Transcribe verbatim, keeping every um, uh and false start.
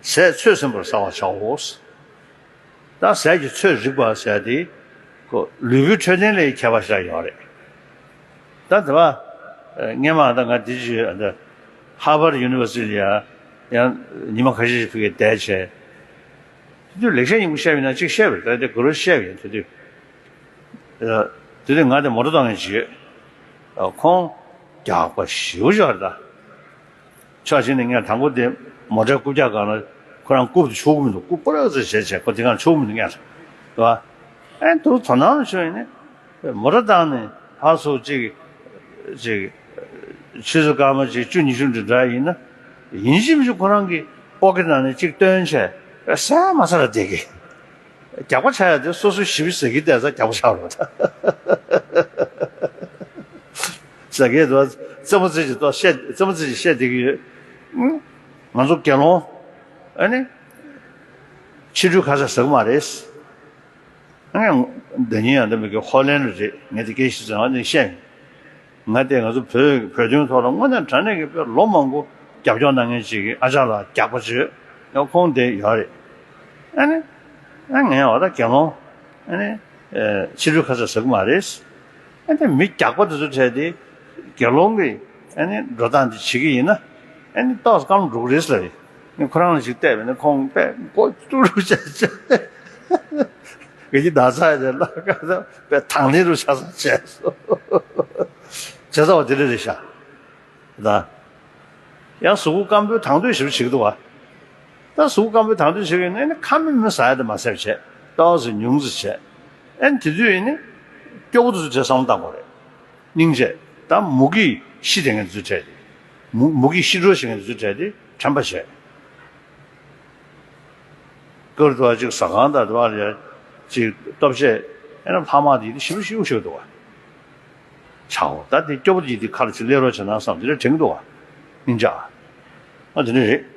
ཟས་ཚོད་ཟིན་པར་བཟའ་བར་བྱའོ། ད་ཟས་ཀྱི་ཚོད་རིག་པ་ཟེར་དེ་ཁོ་ལུས་པོའི་འཕྲོད་བསྟེན་ལ་ཁྱད་པར་ཞིག་ཡོད་རེད། ད་དེ་བ་སྔས་མ་ད་ང་འདི་ཅི་ཧར་བར་ཌི་ཡུ་ནི་ཝར་སི་ཊི་ལ་ཡང་ཉི་མ་ཁ་ཤས་ཤིག་ཕ་གིར་བསྡད་བྱས། དེ་དུས་ལེགས་བཤད་སྙིང་པོ་བཤད་པ་ཡིན་ན་གཅིག་བཤད་པ་རེད། ད་དེ་གུ་རུ་བཤད་པ་ཡིན། དེ་དུས་དེ་དུས་ང་དེ་མོ་ཊ་གཏོང་མཁན་ཅིག་ཡོད། ཁོང་རྒྱགས་པ་ཞེ་པོ་ཅིག་རེད་ད། ཕྱོགས་གཅིག་ནས་ངས་དང་པོ་དེ་མོ་ཊའི་རྐུབ་བཀྱག་སྒང་ལ་ཁོ་རང་རྐུབ་དེ་ཆོག་གི་མི་འདུག་རྐུབ་སྤུ་རག་ཙམ་བྱས་བྱས་ཁོ་དེ་སྒང་ཆོག་གི་མི་འདུག་ངས་ལབ། རེད་བ། ཨེ་འདུག་དོ་སྣང་ཞུ་ཡིན་ནི། མོ་ཊ་བཏང་ནས་ཕར་ཚུར་ཅིག་ཅིག་ཆུ་ཚོད་སྐར་མ་ཅིག་བཅུ་ཉི་ཤུ་འདྲ་འདྲ་ཡིན་ན། ཡིན་གཅིག་མིན་གཅིག་ཁོ་རང་གི་པོ་ཀེ་ཊི་ནང་ནས་ཅིག་བཏོན་བྱས་ཟ་མ་ཟ་ར་བསྡད་ཀྱི། རྒྱགས་པ་ཆགས་ཡ་དེ་སོ་སོ་ཞེ་པོ་ཟ་གི་བསྡད་ཙང་རྒྱགས་པ་ཆགས་རོགས། ཟ་གི་འདུག་རྩེད་མོ་རྩེ་ཅིག་ཏོ་བཤད། རྩེད་མོ་རྩེ་ཅིག་བཤད་བསྡད་ཀྱི་ཡོད། ཨང་། ང་ཚོ་དགེ་སློང་ཨ་ནི་ཕྱི་དྲོའི་ཁ་ཟས་ཟ་གི་མ་རེད། ཨ་ནི་ཟླ་ཉིན་ཡང་འདི་མི་གི་ཧོ་ལན་རེད། ངས་དེ་སྐད་ཞིག་ཟེར་ང་ནི་བཤད། ང་དེ་ང་ཚོ་བོད་བོད་དོན་ཐོག་ལ་དངོས་གནས་དྲང་གནས་ཀྱི་དཔེ་ལོ་མང་པོ་རྒྱབ་སྐྱོར་གནང་མཁན་ཅིག་གི་ཨ་ཅག་ལགས་རྒྱགས་པ་བྱོས་ཡང་ཁོང་དེ་ཡོད་རེད། ཨ་ནི་ཨ་ངས་འོ་ད་དགེ་སློང་ཨ་ནི་ཕྱི་དྲོའི་ཁ་ཟས་ཟ་གི་མ་རེད། ཨ་ནི་མི་རྒྱགས་པ་དེ་ཚོ་འཕྲད་དེ་དགེ་སློང་གི་ཨ་ནི་འགྲོ་སྟངས་དེ་བྱེད་ཀྱི་ཡིན་ན་ཨ་ནི་ཏོག་ཙམ་སྐམ་འགྲོ་གི་རེད་ཟེར་རེད། ཁོ་རང་ལ་ཞིག་བལྟས་པས་ན་ཁོང་དཔེ་མགོ་ཏུ་རུ་བྱས་བྱས། ངེད་ཀྱི་ན་ཚ་ཡི་ལ་ཀ་ད་པའི་དང་ལེན་རུ་ཆགས་ས་བྱས་སོ། བྱས་ཙང་བ་དེ་འདྲ་རེད་ཤག་ད་ཡང་གཟུགས་པོ་སྐམ་པོའི་དང་དོད་ཞིབ་བྱེད་ཀྱི་འདུག་བ། ད་གཟུགས་པོ་སྐམ་པོའི་དང་དོད་བྱེད་ཀྱི་ཡིན་ན་ཁ་མིན་མི་ཟ་ཡ་དེ་མ་ཟས་བྱས་ཏོག་ཙམ་ཉུང་ཙམ་བྱས། ཨན་དེ་དུས་ཡིན་ནི་སྐྱོ་པོ་དེ་ཚོ་དེ་བསམ་བློ་བཏང་དགོས་རེད། སྙིང་རྗེ། ད་མུ་གེས་ཤི་བསྡད་མཁན་དེ་ཚོ་འཕྲད་དེ། མུ་མུ་གེས་ཤི་འགྲོ་བྱེད་མཁན་དེ་ཚོ་འཕྲད་དེ་དྲན་པ་བྱས། ཀར་དུ་བ་ཅིག་ཟ་ཁང་དང་དུ་བ་ལ་ཅིག་ལྟོ་ཆས་ཨེ་ན་ལྷག་མ་དེ་ཞིབ་ཞིབ་ཞིག་འདུག་བ། ཆའོ་ད་དེ་སྐྱོ་པོ་དེ་དེ་ཁ་ལ་ཅིག་སླེབས་རོགས་བྱས་ན་བསམ་དེ་འདྲ་དྲན་གྱི་འདུག་བ། སྙིང་རྗེ། ཨ་དེ་འདྲ་རེད།